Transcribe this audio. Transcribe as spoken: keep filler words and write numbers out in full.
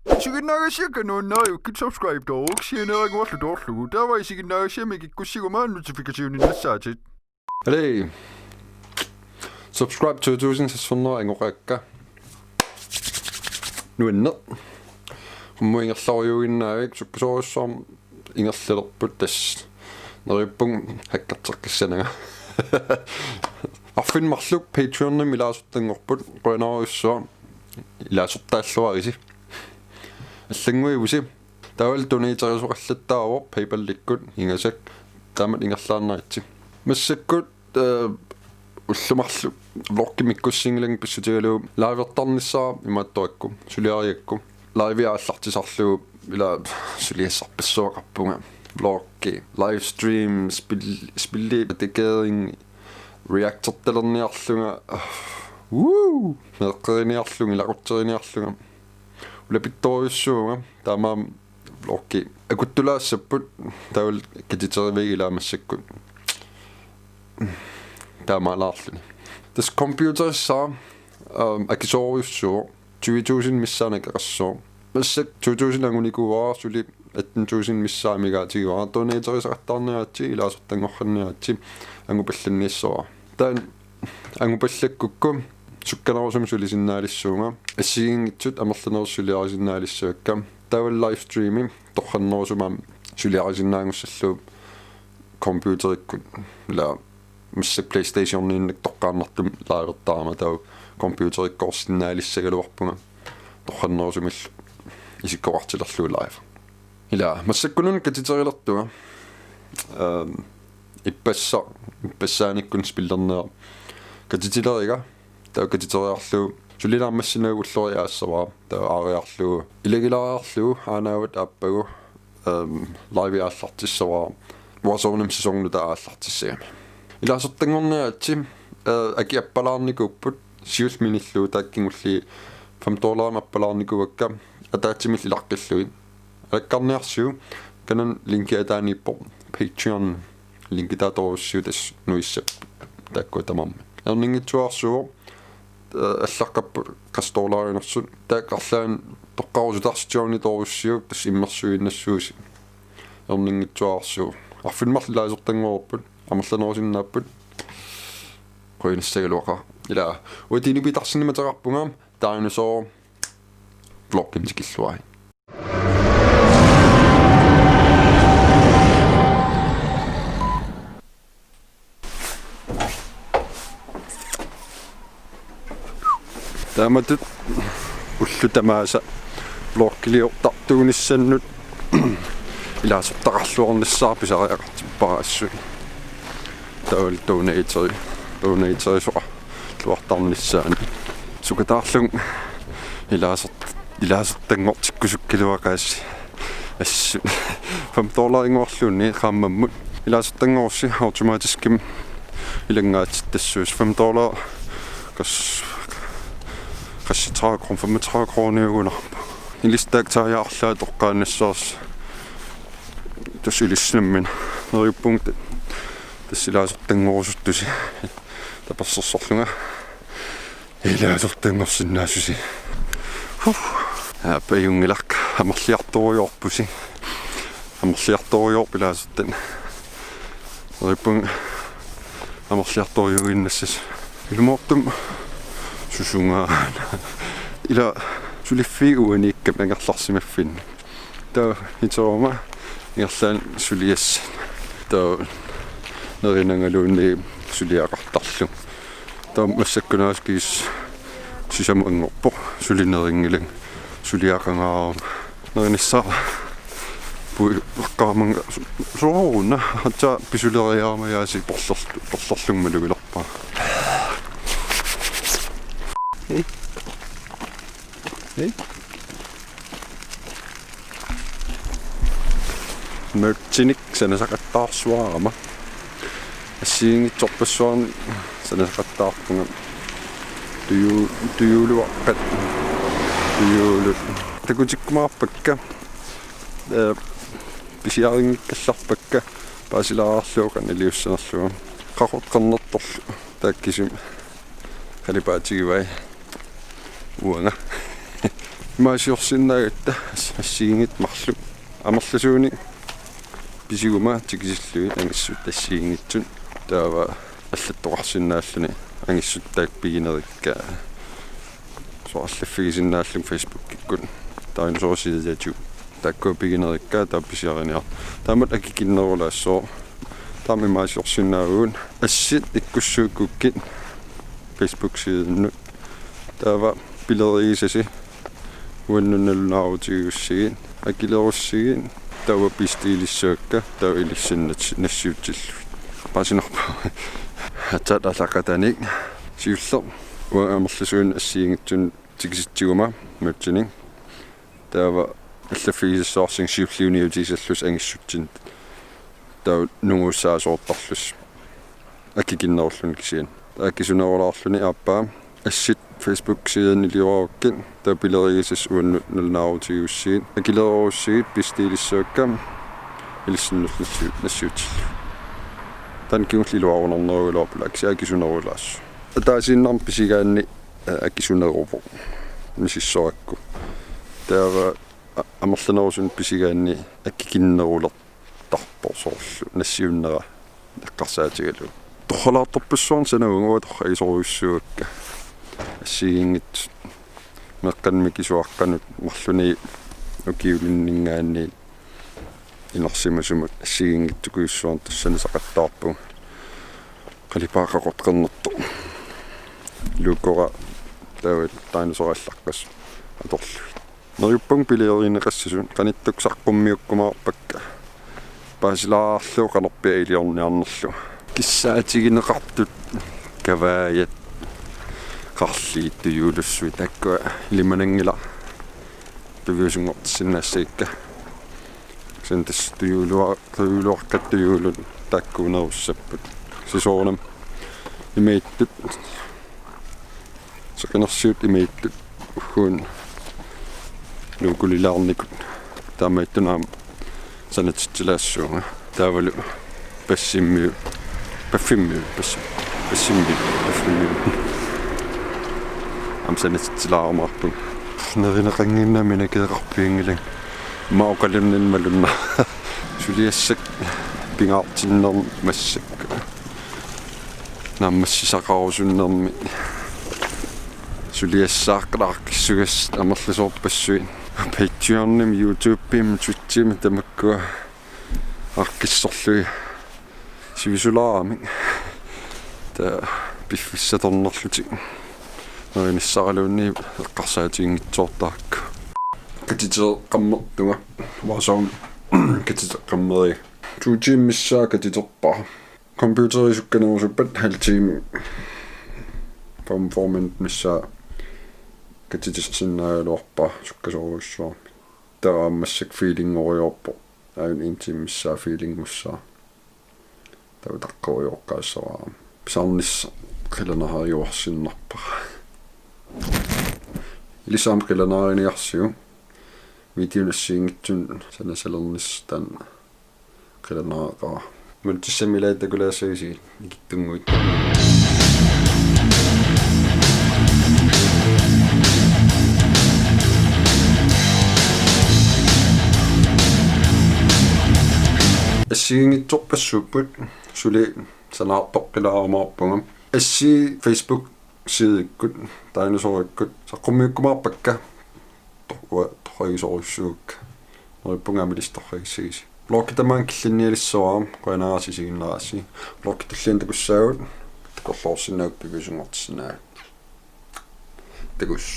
Isiginnaagassiakka nuannariukkit subscribe-tooruk sianeeraguarlu toorlugu. Taava isiginnaagassiami kikkussiguma notification-innassaatit. Alai. Subscribe to tusind seks hundrede angoqaakka. Nuanneq. Qummut ingerlarujuinnavik sukkasoorujussuarmik ingerlalerput tassa. Neriuppunga hackerteqqissananga. Arfineq-marluk Patreon-imi ilaasortanngorput qujanarujussuaq ilaasortaalluarisi. Allannguivusi. Taavalu donaterisoqallattaavoq PayPal-ikkut ingasak taamatut ingerlaannaritsi. Massakkut, eh, ullut marluk vlogimik ikkussinngilanga pissutigalugu livertarnissaa imaattorakku suliarigakku. Live aallartisarlugu ila suliassarpassuaqarpunga. Vlogi, livestream, spil-, spilli redigering, reactertalerniarlunga. Woo! Meeqqeriniarlunga, ilaqutseriniarlunga. Ulapittorujussuuvunga, taamaammat vlogi. Akuttulaassapput, taavalu katiterivigilaa massakkut. Taamaalaarluni. Tassa computerissara, øhm, akisoorujussuuvoq, tyve tusind missaani akeqassooq. Massakkut two thousand angunikuuara suli atten tusind missaa amigaatigiuara. Donaterisoqattaarniaritsi, ilaasortanngorniaritsi, angupallanniassavara. Taanna angupallakkukku sukkanerusumik sulisinnaalissuunga. Assigiinngitsut amerlanerusut suliarisinnaalissavakka. Taavalu livestreami torrannerusumik suliarisinnaanngussallugu computerikkut. Ila massakkut PlayStationiinnaq toqqaannartumik livertarama taava computerikkoorsinnaalissagaluarpunga torrannerusumillu isikkoqartilerlugu live. Ila massakkununnga katiterilertunga. Øhm, ippassaq, ippassaanikkut spillernera katitileriga, taava katiteriarlugu suli naammassineq ulloriaq aassavara, taava aariarlugu, ilagilaariarlugu, aanaavat aappagu, øhm, live aallartissavara, Warzone-imi sæson nutaaq aallartissagami. Ilaasortanngorniaritsi, øh, akit appalaarnikuupput, siulleq minillugu taakku kingulliit fem dollarimik appalaarnikuuakka, ataatsimillu ilaqqillugit. Alakkarniarsiuk, kanani linki ataaniippoq, Patreon linki taava torujussiuk tassa nuissapput. Taakku tamarmik. Erninngitsuarsuuvoq, øh, allaqqapput qassit dollarinersut. Taakku arlaanni toqqarusut arsaq tyvenik torujussiuk tassa immersuinnassuusi. Erninngitsuarsuuvoq. Arfineq-marluk ilaasortanngorupput, amerlanerusinnaapput. Qujanassaagaluaqaaq. Ila, uanga Dinobitarsinni mateqarpunga, Dinosaur vlogimut tikilluarit. Taamatut ullut tamaasa vlogiliortartuunissannut ilaasortaqarluarnissaa pisariaqartippara assut. Taavalu donateri-, donaterisoqarluartarnissaanut. Sukataarlunga ilaasort-, ilaasortanngortikkusukkaluaqaasi. Assut. Fem dollarinnguarluunniit qaammammut. Ilaasortanngorussi automatiskimik ilanngaatittassuusi. Fem dollar. Kas-, qassit tredive kroner, femogtredive kroner ugunarpoq. Ilissi taakku taava arlaat toqqaannassavarsi. Tassa ilissi nammineq. Neriuppunga ta-, tassa ilaasortanngorusuttusi. Tapersersorlunga. Ilaasortanngorsinnaassusi. Huh. Aap, ajunngilaq, amerliartorujoorpusi. Amerliartorujoorpoq ilaasortat. Neriuppunga amerliartorujuinnassasoq. Ilumoortumik susungaana. Ila suliffiit uaniikkami angerlarsimaffinni. Taava iteruma ingerlaannaq suliassat. Taava nerinangaluunniit suliaqartarlugu. Taava massakkut aasiit sisamanngorpoq suli nerinngilanga suliaqangaarama. Nerinissaa pui eqqaamanga su-, sooruna aatsaat pisuleriarama aasiit porlorlu-, porlorlunga malugilerpara. Hej. Hej. Merchinik sanasaqattaarsuarama. Assigiinngitsorpassuarnik sanasaqattaarpunga. Tuju-, tujuuluaqqat. Tujuulut. Takutikkumaarpakka. Eh, pisiarinngikkallarpakka. Paasilaarlugu qaniliussanerlugu. Qaqortoq qernertorlu. Taakku kisimi qalipaatigivai. Uanga. Imaasiorsinnaagatta assigiinngitsut marluk amerlasuunik pisiguma tikisillugit angissut assigiinngitsut, taava allattoqarsinnaalluni angissut taakku piginerikka. Soorlu allaffigisinnaallunga Facebookikkut, taava dinosaursidiatigut, taakkua piginerikka taava pisiariniarlugu. Taamatut akikinnerulaassooq. Taama imaasiorsinnaavugut: assit ikkussuukkukkit Facebook-sidinnut, taava pilerigisasi uannut nalunaarutigigussigit, akilerussigit, taava bestilissavakka, taava ilissinnut nassiutsillugit. Paasinarpa? Aatsaat aallaqataaniit siulleq uanga amerlasuunik assigiinngitsunik tikisitsiguma nutsunik, taava allaffigisassavarsinga siulliunik iutigisallusi angissutsinnut, taava nunguussaasoortarlusi akikinnerulluni kisianni. Akisunerulaarluni aappaa: assit Facebook-sidinnut iliuarukkit, taava pilerigisasi uannut nalunaarutigigussigit, akilererussigit, bestilissavakka, ilissinnullu nassiu-, nassiutsillugit. Taanna kingulleq iluarunarnerugaluarpoq, kisianni akisunerulaassaaq. Ataasiinnarmik pisigaanni, eh, akisuneruvoq misissorakku. Taava a-, amerlanerusunik pisigaanni akikinnerulertarpoq, soorlu nassiunnera eqqarsaatigalugu. Torralaartorpassuarnik sanavugut, uanga torragisorujussuuakka. Assigiinngitsut meeqqanik mikisuaqqanut marlunnik ukiulinninngaanniit inersimasumut assigiinngitsukujussuarnik tassani saqattaarpugut. Qalipaat qaqortoq qernertoq. Luukora taava dinosaurip allaqqasoq atorlugit. Neriuppunga pilerigineqassasut, qanittukkut saqqummiukkumaarpakka. Paasilaarlugu qanorpiaq iliorniarnerlugu. Kissaatigineqartut kavaajat, qarliit, tujuulussuit, taakkua ilimananngilaq piviusunngortissinnaassagikka. Kisianni tassa tujuulua-, tujuuluaqqat tujuulut taakkuunerussapput. Kisianni soorunami imaattoq, seqinersiut imaattoq ugguuna nuukulilaarnikut, taamaattumik aamma sanatitsilaassuunga. Taavalu passimmiu-, paffimmiu-, passi-, passimmiu-, paffimmiu-, aamma sanatitsilaarumaarpunga. Nerineqannginnami nakeeqarpianngilanga. Immaqa oqalunninni malunnarpoq. Suliassat pingaartinnermi massakkut naammassisaqarusunnermi. Suliassaaqqat aaqqissugassat amerlasoorpassuit. Patreonimi, YouTubemi, Twitchimi tamakkua aaqqissorlugit sivisulaarami. Taava piffissaq atornerlutik nerinissaraluunniit eqqarsaatiginngitsoortarpakka. Katiteqqammerpunga. Warzone katiteqqammeriga. To timer missaa katiterpara. Computeri sukkanerusuppat halv time. Fem-, fem-, fem-, missaa katitersinnaagaluarpara sukkasoorujussuarmik. Taava aamma massakkut feelingorujoorpoq. Aajuna en time missaa feelingussaaq. Taava taqqerujoqqaassavara. Pisarnissaq qilanaariuarsinnarpara. Ilissi aamma qilanaariniarsiuk. Videonik assigiinngitsunik sanasalernissaq taanna qilanaaqaaq. Nutissami ilaa takulaassagisigit ikittunnguit. Assigiinngitsorpassuupput, suli sanaartoqqilaarumaarpunga. Assi Facebook-sidikkut, dinosaurikkut, saqqummiukkumaarpakka. Tor-, uanga torragisorujussuuakka. Neriuppunga aamma ilissi torragissagisi. Vloggi tamaanga killinnialissavara, qujanaq isiginnaarassi. Vloggi tulliani takussaagut, takorloorsinnaavutit piviusunngortissinnaagatsigit. Takuss.